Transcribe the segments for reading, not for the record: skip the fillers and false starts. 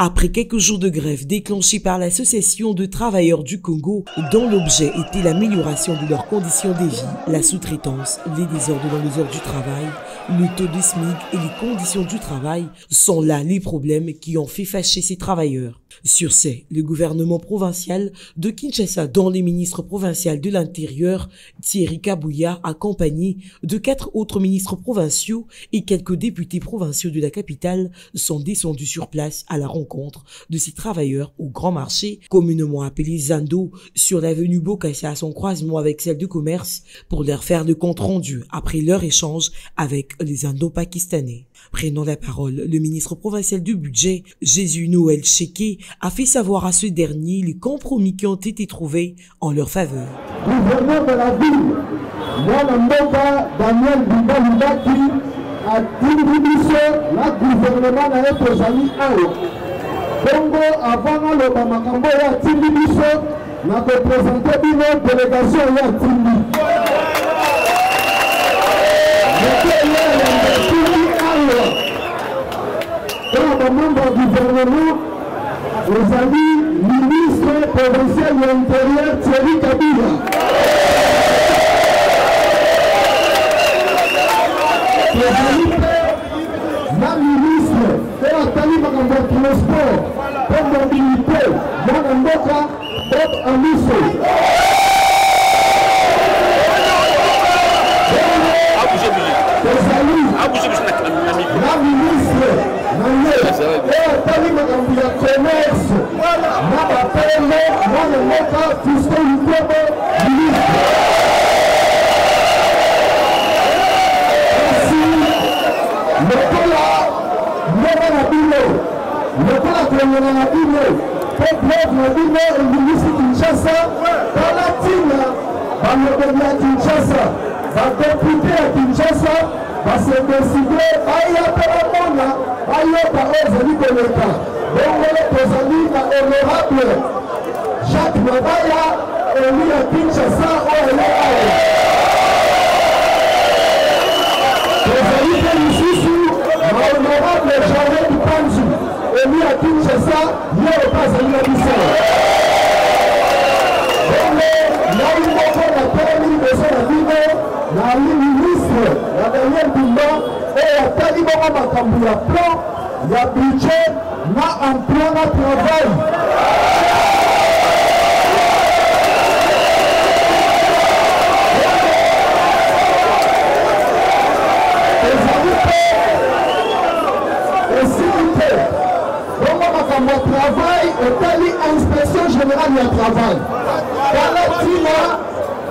Après quelques jours de grève déclenchée par l'Association de travailleurs du Congo, dont l'objet était l'amélioration de leurs conditions de vie, la sous-traitance, les désordres dans les heures du travail, le taux de SMIC et les conditions du travail sont là les problèmes qui ont fait fâcher ces travailleurs. Sur ce, le gouvernement provincial de Kinshasa, dont les ministres provinciaux de l'Intérieur, Thierry Kabouya, accompagné de quatre autres ministres provinciaux et quelques députés provinciaux de la capitale, sont descendus sur place à la rencontre de ces travailleurs au grand marché, communément appelé Zando, sur l'avenue Bokassa à son croisement avec celle du commerce, pour leur faire le compte rendu après leur échange avec les Indo-Pakistanais. Prenant la parole, le ministre provincial du budget, Jésus Noël Chéquet, a fait savoir à ce dernier les compromis qui ont été trouvés en leur faveur. Gouverneur de la ville, mwana mboka Daniel Bumba Lubaki atindi biso na gouvernement na ye tozali awa. Bongo avant naloba makambo oyo atindi biso, nakopresente bino délégation oyo atindi. Moto oyo ayamba atindi awa oyo bamembre ya gouvernement ezali ministre provincial ya intérieur Thierry Kabila. Tozali mpe na ministre oyo atali makambo ya transport mpe mobilité mwana mboka Bob Amiso. Tozali na ministre na ye oyo atali makambo ya commerce na bapembe mwana mboka Fiston Lukobo ministre. Kasi lokola mboka na bino lokola kolela na bino mpe greve na bino elingisi Kinshasa, tala ntina balobeli ya Kinshasa, badepute ya Kinshasa base deside baya mpe bamona bayoka oyo ezali koleka. Bongo tozali na honorable Jacques Mabaya elu ya Kinshasa oyo aye awa. Tozali mpe lisusu na honorable Jared Panzu elu ya Kinshasa, ye oyo mpe azali na biso. Bongo ngai moko natelemi liboso na bino, naali ministre ya Daniel Bumba oyo atali bongo makambo ya plan ya budget na emploi na travail. Ezali mpe esili te bongo makambo ya travail etali inspection générale ya travail. Tala ntina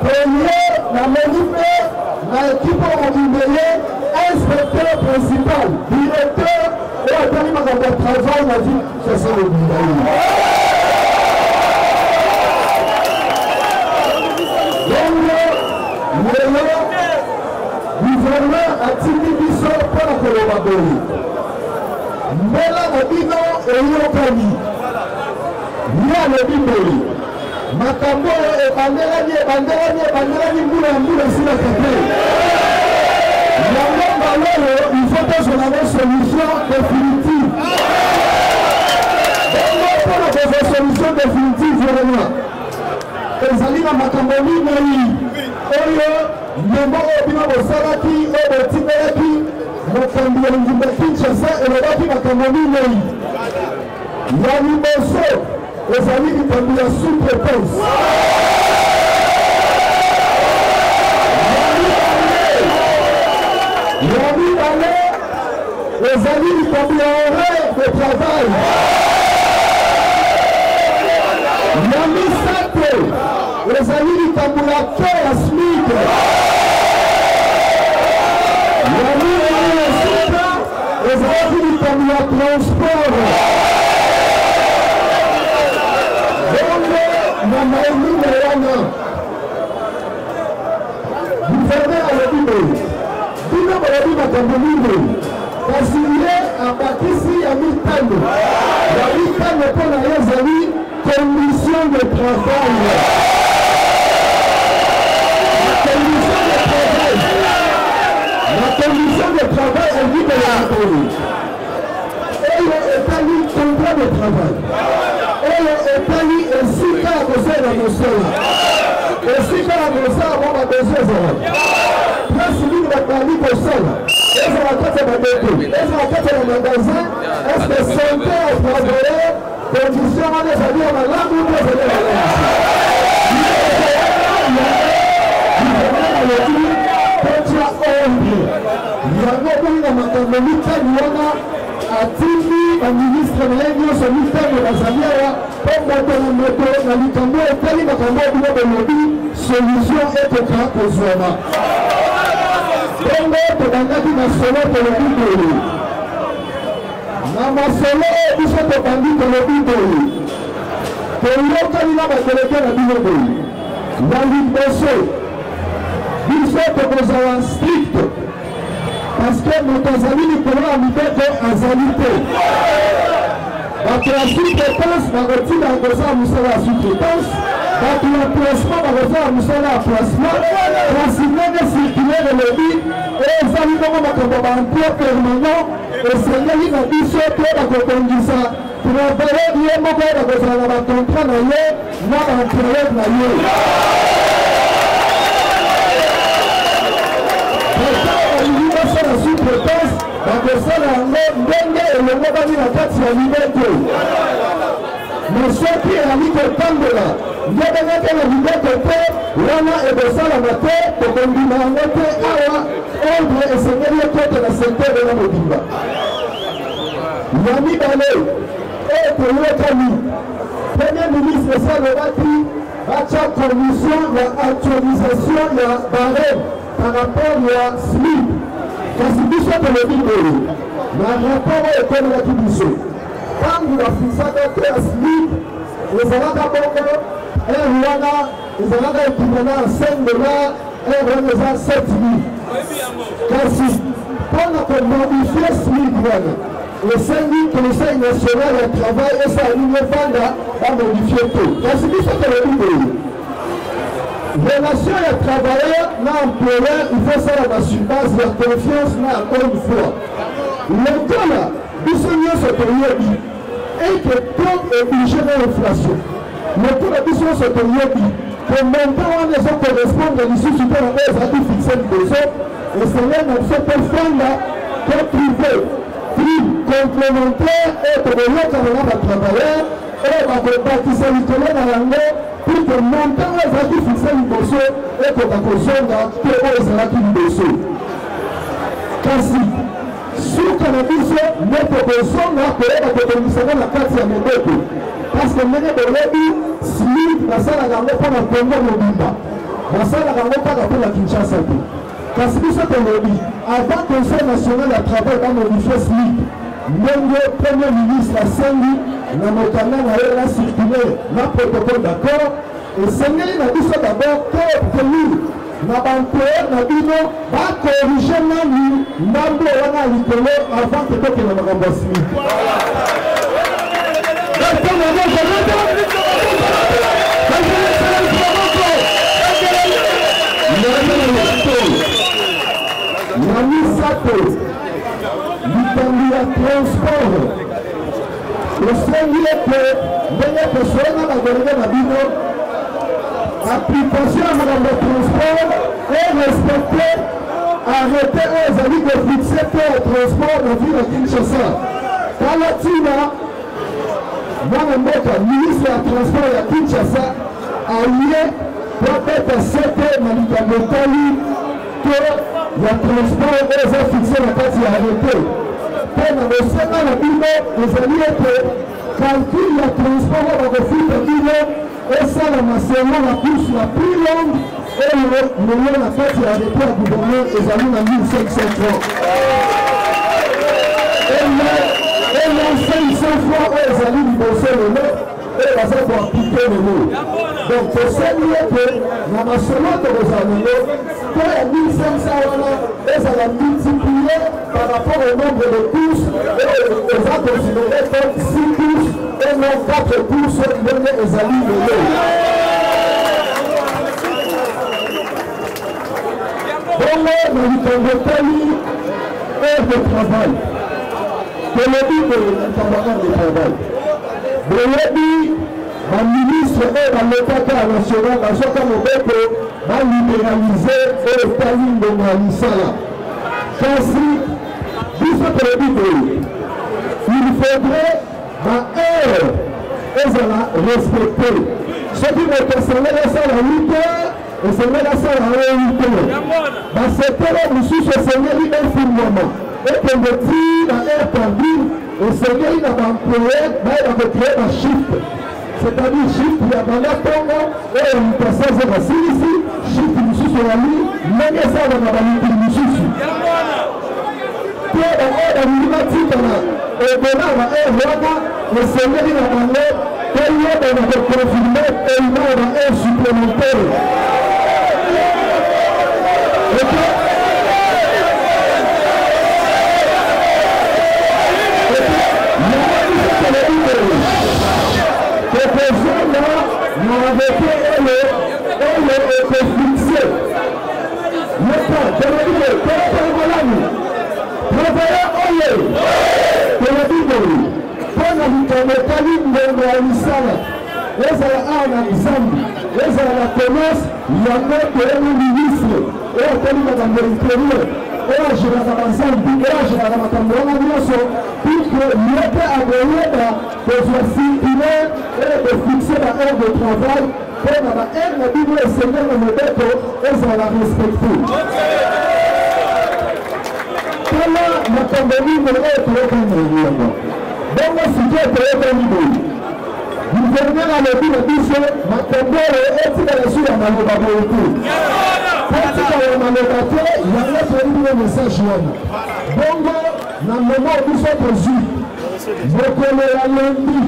Premier namoni mpe na ekipe oyo mobimba ye inspecteur principal directeur oyo atali makambo ya travail na ville Kinshasa mobimba ye. Bongo lelo gouverneur atindi biso mpo na koloba boye, mbela na bino eyokani. Ye alobi boye, Makambo oyo ebandelami, ebandelami, ebandelami mbula ya mbula esilaka te. Yango mbala oyo il faut tozwa nango solution définitive. Bongo mpo na kozwa solution définitive vraiment ezali na makambo minei oyo ndembo oyo bino bosalaki oyo botindelaki mokambi ya engumba Kinshasa elobaki makambo minei. Ya liboso ezali likambo ya sous-traitance. Ya mibale ezali likambo ya horaire de travail. Ya misato ezali likambo ya taux ya SMIC. Ya minei ya suka ezalaki likambo ya transport. Bongo na maelimo wana gouverneur alobi boye, bino bolobi makambo mingi, kasi ye abakisi ya mitano. Ya mitano mpo na ye ezali condition de travail. Condition de travail, la condition de travail elingi koloba boye, oyo etali contrat de travail. travail, oyo etali esika ya kosalela mosala, esika ya kosala mwa babesoin ezalaka place nini bato bazali kosala, ezala kati ya badepo, ezala kati ya bamagasin, est-ce santé ya travailleur, condition wana ezali ya malamu to ezali ya malamu? Alobi totia ordre yango bongi na makambo mitano wana. Atindi baministre na ye nyonso mitano bazali awa mpo moto na moto na likambo etali makambo oyo bino bolobi, solution ekoka kozwama. Bongo tobandaki masolo, tolobi boye na masolo oyo biso tobandi, tolobi boye, toyokani na badelege na bino boye: ya liboso, biso tokozala strict parce que moto azali likolo ya mibeko azali te. Bato ya sous-traitance bakotinda kosala mosala ya sous-traitance, bato ya placement bakosala mosala ya placement. Kasi ndenge circulaire elobi, ezali bongo makambo ya baemploi permanent, esengeli na biso to bakobongisa travailleur ye moko oyo bakozala na bacontrat na ye na baemployeur na ye. Balingi basala sous-traitance, bakosala yango ndenge elongobani na kati ya mibeko. Mais soki ezali kotambola ndenge te na mibeko te, wana ekosalama te, tokondima yango te. Awa ordre esengeli ekota na secteur wana mobimba. Ya mibale oyo toyokani, premier ministre esi alobaki batya commission ya actualisation ya barème par rapport ya SMIC. Kasi biso tolobi boye, na rapport oyo ekomelaki biso, ntango bafixaka te ya SMIC, ezalaka bongo heure wana ezalaka équivalent ya 5 dollar, heure wana eza 7 mille. Kasi mpona komodifier SMIC wana, esengi Conseil national ya travail esala nini? Efanda, bamodifier te. Kasi biso tolobi boye, relation ya travailleur na employeur, il faut salama sur base ya confiance na ya bonne foi. Lokola biso nyonso toyebi eke taux oblige na inflation, lokola biso nyonso toyebi ke montant wana ezocorrespondre lisusu te na oyo ezalaki fixe liboso, esengeli na biso tofanda, totrouver prime complémentaire oyo tokoyokana na batravailleur, oyo bakobakisa likolo na yango pour que montant oyo ezalaki fixe liboso ekoka kozonga te oyo ezalaki liboso. Kasi suka na biso nde tokozonga koyeba kobongisaka na kati ya mobeko, parce que ndenge boyebi, SMIC basalaka yango mpo na Kongo mobimba, basalaka yango kaka mpo na Kinshasa te. Kasi biso tolobi, avant Conseil national ya travail bamodifier SMIC ndenge premier ministre asengi na mokanda na ye na circulaire na protocole d'accord, esengeli na biso d'abord toobtenir na baemployeur na bino bacorriger nani ndambo wana ya likolo avant ke tokende makambo ya SMIC. Ya misato, likambo ya transport, osengi ete ndenge tosola badélégué na bino, application ya makambo ya transport erespecter arrêté oyo ezali kofixer te ya transport na ville ya Kinshasa. Tala ntina mwana mboka ministre ya transport ya Kinshasa aye po abeta sete na likambo etali to ya transport oyo eza fixe na kati ya arrêté. Mpo na bosenga na bino ezali ete calcul ya transport oyo bakofuta bino esalama selon la course la plus longue, oyo lelo na kati ya arrêté ya gouverneur ezali na 1500 francs et non 500 francs oyo ezali liboso lelo, oyo baza koappliquer lelo. Donc tosengi ete na masolo tokozala lelo, to ya 1500 wana ezala multiplié par rapport au nombre de courses oyo eza considéré comme 6 courses et non 4 courses ndenge ezali lelo. Bongo na likambo etali heure de travail, tolobi boye, na likambo ya heure de travail Boyebi baministre oyo balekaka ya national bazwaka mobeko baliberalize oyo etali ngonga ya misala, kasi biso tolobi boye, il faudrait ba heure ezala respecte. Soki moto esengeli asala 8 heures, esengeli asala yango 8 heures. Basekele mosusu esengeli efungwama ekende ti na heure tardive. Esengeli na baemployer bayeba kocree bashift, c'est-à-dire shift ya banda ntongo oyo moto ya 16 heures asilisi, shift mosusu eyali ndenge esalaka bamikili mosusu te. Baoyo balingi batikala ebona ba heure wana, esengeli na bango toyeba na koconfirme paiement ya ba heure supplémentaire. Tokozonga na arrete oyo ekofixe yoka. Tolobi boye, tolakaka malamu travailleur oyo. Tolobi boye mpo na likambo etali ngonga ya misala, ezala awa na Zambi, ezala na commerce, yango toyebi ministre oyo atali makambo ya interieur, oyo ageraka bazambi, oyo ageraka makambo wana nyonso, puisque ye mpe akoyeba kozwa circulaire oyo kofixe ba heure de travail mpo na ba heure na bino esengeli na mobeko ezala respecte. Tala makambo nini oyo toyokani na yango. Bongo sikoyo toyokani boye, gouverneur alobi na biso makambo oyo etikala su ya maloba boye te, etikala ya maloba te. Yango toyebi bino message wana. Bongo na memo biso tozwi mokolo ya lundi,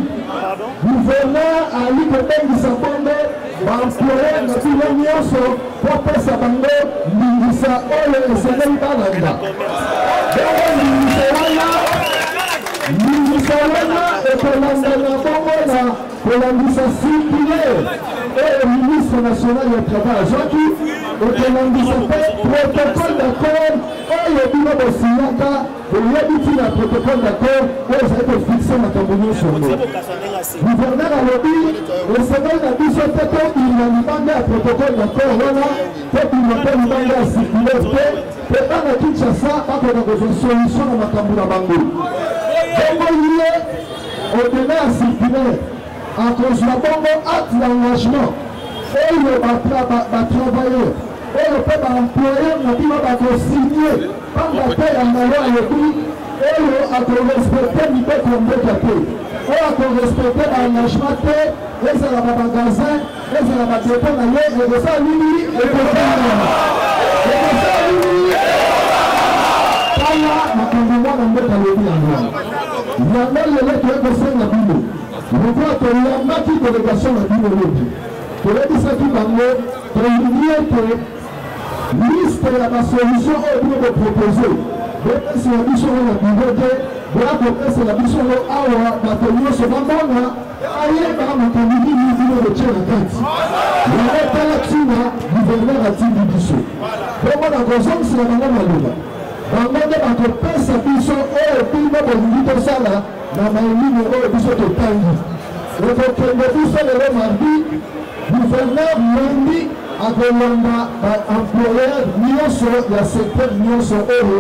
gouverneur ali kobengisa bongo baemployer na bino nyonso mpo apesa bango ndingisa oyo esengeli balanda. Bongo ndingisa wana ekolandana bongo na kolandisa circulaire oyo ministre national ya travail azwaki, ekolandisa mpe protocole d'accord oyo bino bosinyaka. Boyebi ntina protocole d'accord oyo ezali kofixe makambo nyonso yango. Gouverneur alobi esengeli na biso te tobima libanda ya protocole d'accord wana, tobima mpe libanda ya circulaire te, mpe bana Kinshasa bakoka kozwa solution na makambo na bango. Bongo ye au-delà ya circulaire akozwa bongo acte d'engagement oyo batravailleur oyo mpe baemployer na bino bakosigne, pamba te yango alobi oyo akorespecte mibeko ya mboka te, oyo akorespecte baengagement te, ezala bamagasin, ezala badepo na ye, ekosala nini? Ekosala ekosala nini? Tala makambo mwana mboka alobi yango wana. Yango lelo toye kosenga bino, lokola toyambaki délégation na bino lobi, toyebisaki bango tolingi ete liste ya basolution oyo bino bopropose, bopesela biso ngo na biro te, boya kopesela biso ngo awa, bato nyonso bamona, ayeba makambo nini bino botie na kati yango. Tala ntina gouverneur atindi biso bongo na kozongisela bango maloba, bango nde bakopesa biso oyo bino bolingi tosala na maelimo oyo biso totangi. Ekokende biso lelo mardi, gouverneur lundi akolanda baemployer nyonso ya secteur nyonso oyo,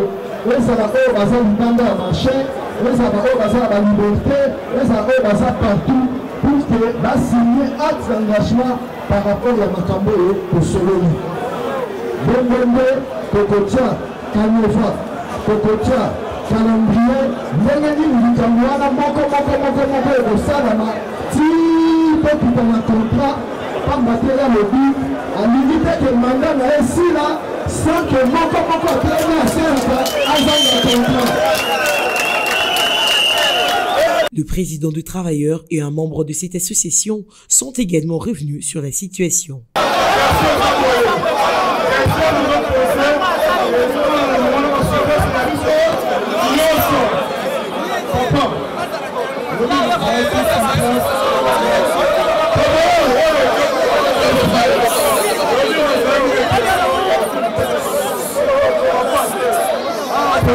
ezala oyo baza libanda ya marché, ezala oyo baza na baliberté, ezala oyo baza partout, pour que basigne acte d'engagement par rapport ya makambo oyo tosololi. Bongo nde tokotia canevas, tokotia calendrier ndenge nini likambo wana moko moko moko moko ekosalama ti tokita na contrat, pamba te alobi alingi te ke mandat na ye esila sans ke moko moko atelemi asalaka azanga contrat. Le président de travailleurs et un membre de cette association sont également revenus sur la situation.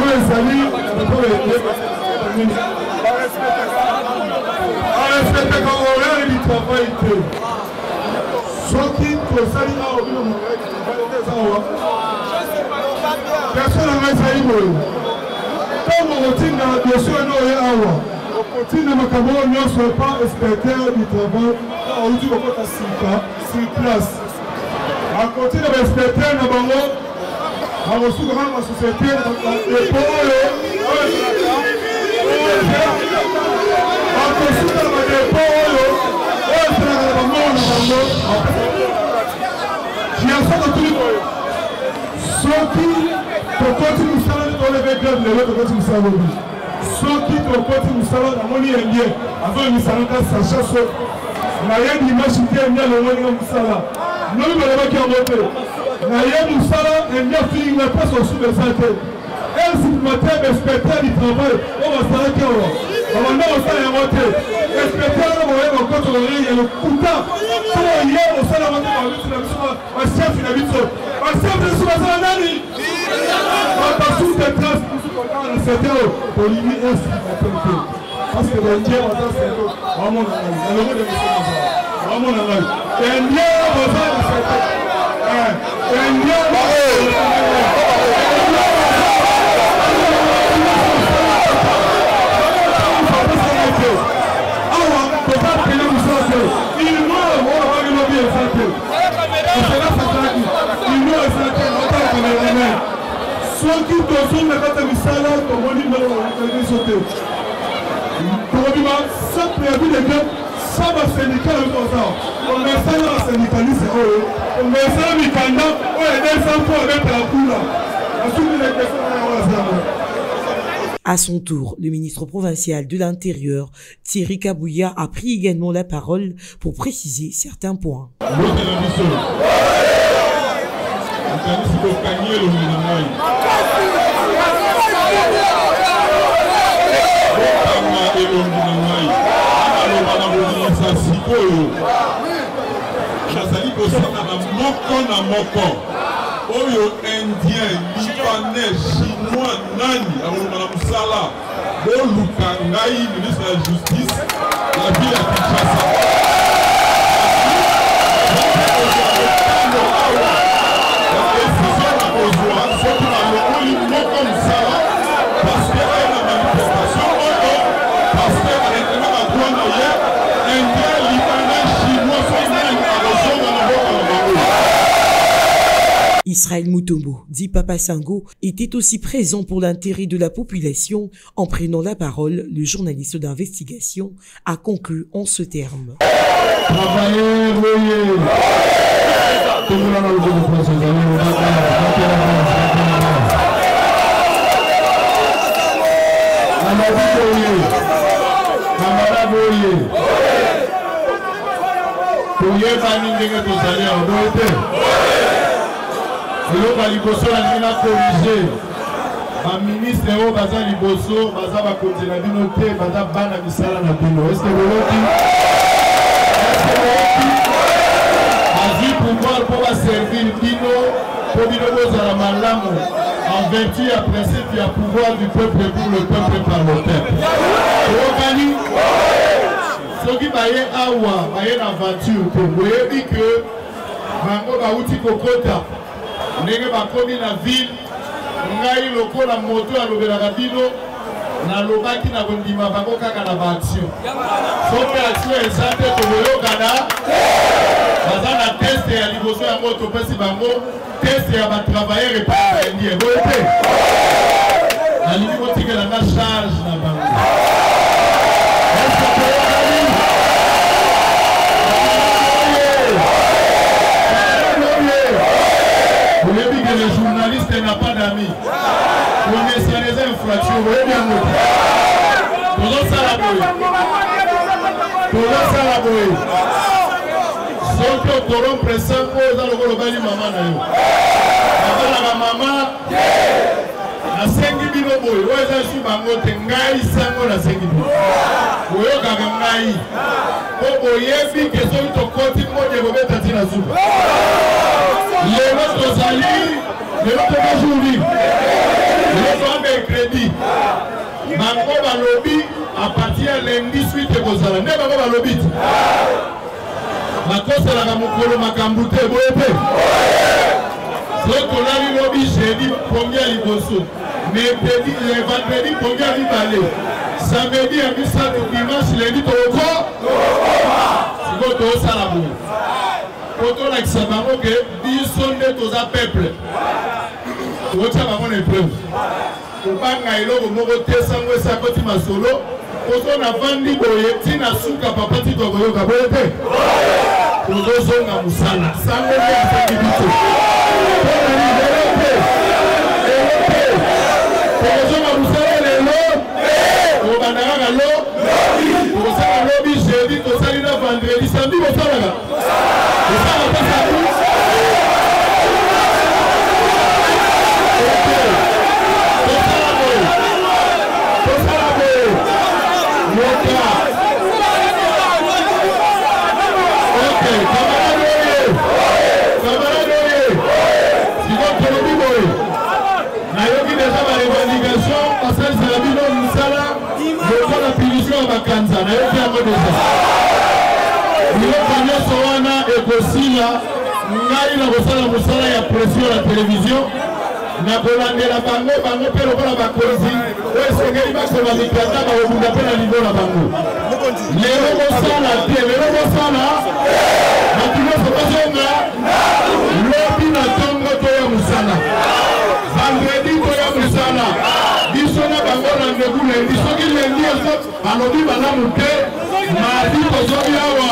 Ezali travail te. Soki tosali awa bino travail te eza awa. Question na ngai ezali boye, ntango okotinda dossier oyo oye awa, okotinda makambo oyo nyonso epa inspecteur du travail auti kokota sika sur place, akotinda bainspecteur na bango, bakosuka kaka na société depo oyo bakosuka na badepo oyo oyo esalaka na bamoko na bango. Fiaso totuli boye, soki tokoti mosala nde tolever grève lelo, tokoti mosala lobi. Soki tokoti mosala, namoni indien azoyemisaka sacha so naye dimanche te, indien alongoli nga mosala lobi, balobaki yango te, naye mosala, indien afingi nga, place osuba eza te. Un supplémentaire inspecteur du travail oyo basalaki awa, babanda kosala yango te. Inspecteur wana boye bakota baye ya lokuta, so oye osala yango te, babisi na biso bachef na biso, bachef na biso bazala nani? Bato de trace na secteur oyo tolingi un supplémentaire te, parce que baindien baza secteur, bamona ngai nalongo de biso, bamona ngai indien baza na secteur indien. Awa toza pene mosala te, ilmo oyo baki lobi eza te, osela sasalaki ilmo eza te, otala cameraman. Soki tozongi na kati ya misala, tomoni biso te, tokobima sans préavis de grève, sans basyndicat na biso baza komesana, basyndicaliste oyo komesana mikanda oyo 200 fois abetela kuna asuki na question na yango azango. À son tour, le ministre provincial de l'Intérieur, Thierry Kabouya, a pris également la parole pour préciser certains points. Mbote na biso, nakanisi bokangi elongi na ngai, bokanga elongi na ngai, naloba na kobimisa sikoyo. Nazali kosenga na moko na moko oyo, indien, libanais, chinois, nani akolonga na mosala, boluka ngai, ministre ya Justice ya ville ya Kinshasa. Awa ya décision na kozwa, soki balongoli moko mosala parce que aye na manifestation oyo, parce que aréclame badroit na ye, indien, libanais, chinois, soki nani, akozonga na mboka na bango. Israël Mutombo, dit Papa Sango, était aussi présent pour l'intérêt de la population. En prenant la parole, le journaliste d'investigation a conclu en ce terme. Travaillez, voyez. Tombola na loboko place ozali, lobaka, nalobi boye, camarade oye, toyebani ndenge tozali awa, boye te? Eloko ya liboso, nalingi na corriger baministre oyo baza liboso, baza bakonzi na bino te, baza bana misala na bino. Eske boyoki? Eske boyoki? Bazwi pouvoir mpo baservir bino, mpo bino bozala malamu, en vertu ya principe ya pouvoir du peuple, pour le peuple, par le peuple. Toyokani? Soki baye awa, baye na aventure te. Boyebi ke bango bauti kokota, ndenge bakomi na ville, ngai lokola moto alobelaka bino, nalobaki na kondima bango kaka na baaction. Soki action eza te, tokoyokana. Baza na test ya liboso, yango topesi bango test ya batravailleur epai indien, boye te? Nalingi kotikela nga charge na bango. Est-ce toyokani? Boyebi que le journaliste n'a pas d'amis, komesana eza infraction, boyebi yango te? Tozosala boye, tozosala boye. Soki ocorrompre sango, eza lokola obali mama na yo, mama na bamama. Nasengi bino boye, oyo eza su bango te, ngai sango nasengi bino boyokaka ngai, mpo boyebi ke soki tokoti modi ekobeta ntina suka. Lelo tozali, lelo toka jour nini? Lelo toa mercredi. Bango balobi A partir ya lundi suite ekozala nde bango balobi ti bakosalaka mokolo makambo te boye te. Soki tolali lobi jeudi pongi ya liboso, mercredi, vendredi pongi ya mibale, samedi ya misato, dimanche, lundi tokoko sikoyo tozosala boye po tolakisa bango ke biso nde toza peuple, tokotia bango na epreuve. Kobanga eloko moko te, sango esi akoti masolo. Poso navandi boye ti na suka, papa Tito akoyoka boye te. Tozozonga mosala, sango nde asengi biso mpo na libelo te, lelo te. Tokozonga mosala lelo, tokobanda kaka lo tokosala lobi jeudi, tosali na vendredi, samedi bosalaka kosala te samedi. Tosala boye, tosala boye, yoka. Ok, camarade oye, camarade oye, sikoyo tolobi boye, nayoki deja barevendication basalisela bino mosala lokola punition ya bakanza, nayoki yango deja. Biloko nyonso wana ekosila. Ngai nakosala mosala ya pression na televizio, nakolandela bango, bango mpe lokola bakonzi oyo esengeli bakoma mikanda, bakobunda mpe na nivo na bango. Lelo bosala te, lelo bosala, bato nyonso bazonga lobi na ntongo, toya mosala vendredi, toya mosala biso na bango rendez-vous lundi. Soki lundi ezo balobi malamu te, mardi tozobi awa.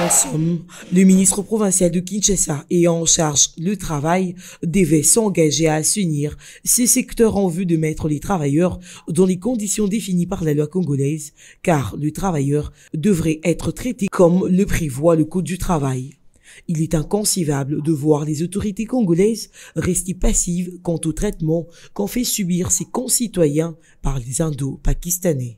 En somme, le ministre provincial de Kinshasa ayant en charge le travail devait s'engager à assainir ces secteurs en vue de mettre les travailleurs dans les conditions définies par la loi congolaise, car le travailleur devrait être traité comme le prévoit le Code du travail. Il est inconcevable de voir les autorités congolaises rester passives quant au traitement qu'ont fait subir ses concitoyens par les Indo-Pakistanais.